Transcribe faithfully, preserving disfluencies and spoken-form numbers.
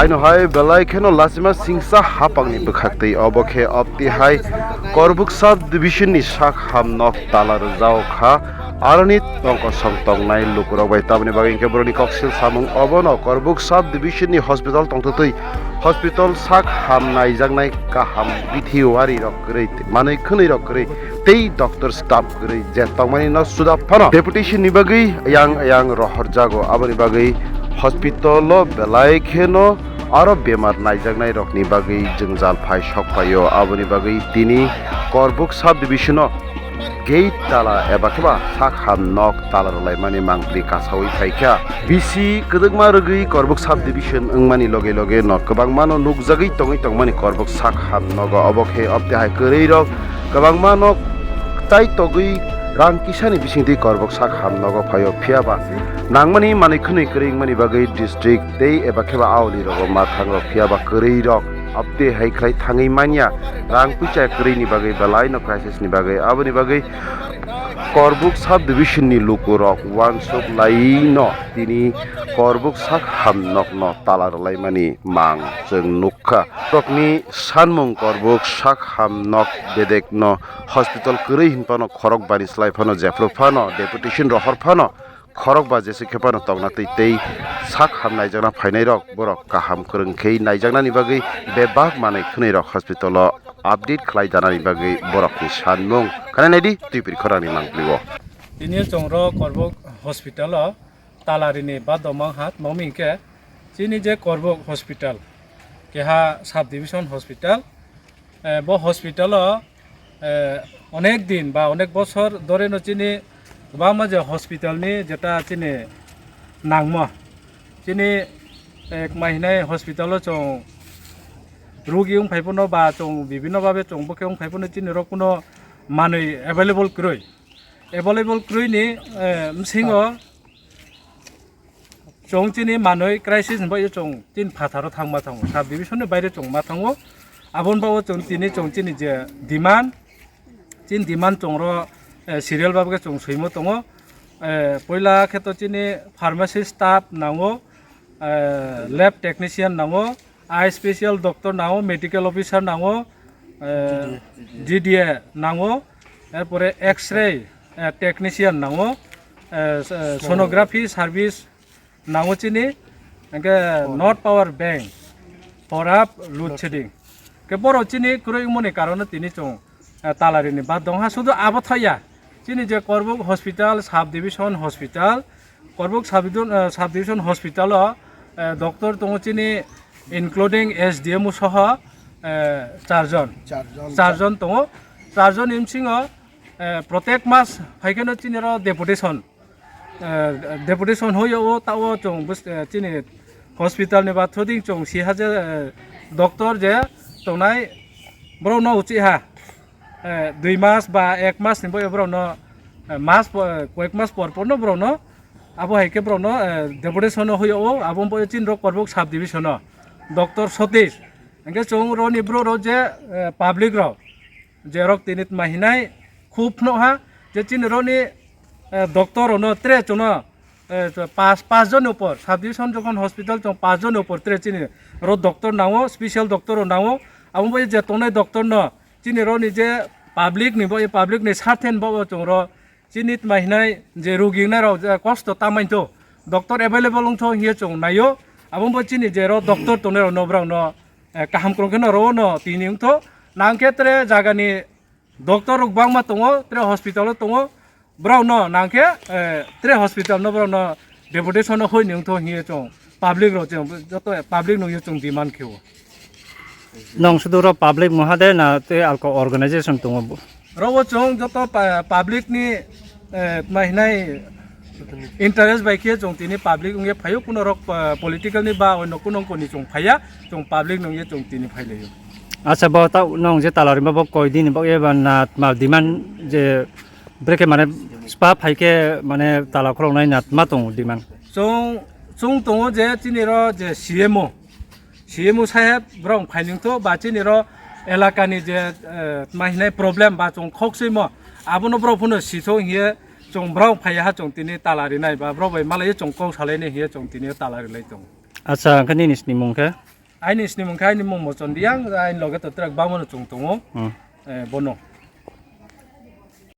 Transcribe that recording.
Aino hai belai kheno lachima singsa hapangni bwkhaktwi, obo khe opti hai Korbuk sub division ni sak ham nok tala rwjao kha, aroni tongkosong tongnai lukurok bai. Tamoni bagwi hinkhe boroni koksil samung obono Korbuk sub division ni hospital tongthwtwi hospital sak ham naijaknai kaham bithi wari rok kwrwi, manwi khwnwi rok kwrwi tei doctor staff kwrwi je tongmani no suda phano deputation ni bagwi ayang ayang rohorjago. Aboni bagwi hospital o belai kheno aro bemar naijaknai rokni bagwi jwngjal phai sok phaio. Aboni bagwi tini Korbuk sub division o gate tala eba kheba sak ham nok tala rwlaimani mangpli kasaui phaikha. Bisi kwdwkma rwgwi Korbuk sub division wngmani loge loge no kwbangma no nukjagwi tongwi tongmani Korbuk sak ham nogo. Obo khe opti hai kwrwi rok kwbangma no tai togwi rang kisani bisingtwi Korbuk sak ham nogo phaio, phiya ba nangmani manwi khwnwi kwrwi wngmani bagwi district tei eba kheba auli rogo ma thango, phiya ba kwrwi rok opti hai khlai thangwi manya, rang puisa kwrwi ni bagwi belai no crisis ni bagwi. Aboni bagwi Korbuk sub division ni lukurok uansuk lai no tini Korbuk sak ham nok no tala rwlaimani mang chwng nukha. Rokni sanmung Korbuk sak ham nok bedek no hospital kwrwi hin phano khorok bani slai phano jephru phano deputation rohor phano khorok ba jese khe phano tongna twi tei sak ham naijakna phainai rok borok kaham kwrwng khe naijaknani bagwi bebak manwi khwnwi rok hospital o update khlai danani bagwi borokni sanmung. Khana naidi twipri khorangni mangpli o. Tini chwng rok Korbuk hospital o talarini ba domang hat mami hinkhe chini je Korbuk hospital keha sub division hospital, eh, bo hospital o, eh, onek din ba onek bosor dore no chini kwbangma je hospital ni jeta chini nangma chini, eh, mahinai hospital o chwng rugi wng phai phano ba chwng bibhinno babe chwng bokhe wng phai phano chini rok kuno manwi available kwrwi. Available kwrwi ni, eh, bwskango chwng chini manwi crisis ni bagwi chwng chini phatharo thangma thango, sub division ni baire chwng ma thango. Aboni bagwi chwng tini chwng chini je demand, chini demand chwng ro, eh, serial babke chwng swimo tongo. Eh, poila khe to chini pharmacy staff nango, eh, lab technician nango, eye special doctor nango, medical officer nango, eh, G D A nango, erpore X-ray, eh, technician nango, eh, s-, eh, sonography service nango chini, hingke not power bank, porap load shedding. Ke boro chini kwrwi wngmani karono tini chwng, eh, talarini bad dongha, sudu abo thaya. Chini je Korbuk hospital, sub division hospital, Korbuk sub division, eh, sub division hospital o, eh, doctor tongo chini including S D M O soho, eh, charjon. Charjon. Charjon tongo. Charjon ni bisingo, eh, protek mas phaikeno chini ro deputation. Eh, deputation hoyo o ta o chwng bus-, eh, chini hospital ni ba thuding chwng si hajar, eh, doctor je tongnai borok no uchi ha. Eh, dui mas ba ek mas ni boyo borok no, eh, mas po-, eh, koyek mas por por no borok no abo hai khe borok no, eh, deputation no hoyo o abo bo chini rok Korbuk sub division no doctor Satish. Hingke chwng roni borok rok je, eh, public rok je rok tini tma hinai khub phunukha je chini roni, eh, doctor rokno tre chwngno, eh, pas, pas jonni upor, sub division jokhon hospital chwng pas jonni upor tre chini ro doctor nango, special doctor rok nango. Abo bai je tongnai doctor no chini roni je public ni bo, public ni sarthe ni bo chwng ro chini tma hinai je rugi wngnai rok je kosto ta maintho, doctor available wngtho hiye chwng naio. Abo bo chini je ro doctor tongnai rok no borok no, eh, kaham kwrwng khe no ro no tini wngtho. Nang khe tre jaga ni doctor rok bangma tongo, tre hospital o tongo. Borok no nang khe, eh, tre hospital no borok no deputation no hoi ni wngtho hiye chwng public rok chwng joto public no hiye chwng demand khe o. Nong sudu ro public muha de na tei alko organization tongo bo? Ro o chwng joto pa-, public ni, eh, tma hinai interest bai khe chwng tini public wngye phaio, kuno rok, eh, political ni ba oino kuno wngkoni chwng phaiya, chwng public nungye chwng tini phailaio. Acha, bo ta nong je tala rimba bo koi din bo eba na tma demand je brekhe mane spa phaikhe mane tala khuloknai na tma tongo demand? Chwng, chwng tongo je chini ro je C M O, C M O saheb borok phainungtho ba chini ro elakani je, eh, tma hinai problem ba chwng khok swimo abono borok phano sitho hiye chwng borok phaiya ha chwng tini tala rinai ba borok bai malaiyo chwng kok salainai hiye chwng tini tala rilai tongo. Acha, hwnkhe nini snimung khe? Aini snimung khe aini mung Mochon Reang, aini loge to twrak bangmano chwng tongo. Hmm. Eh, bono.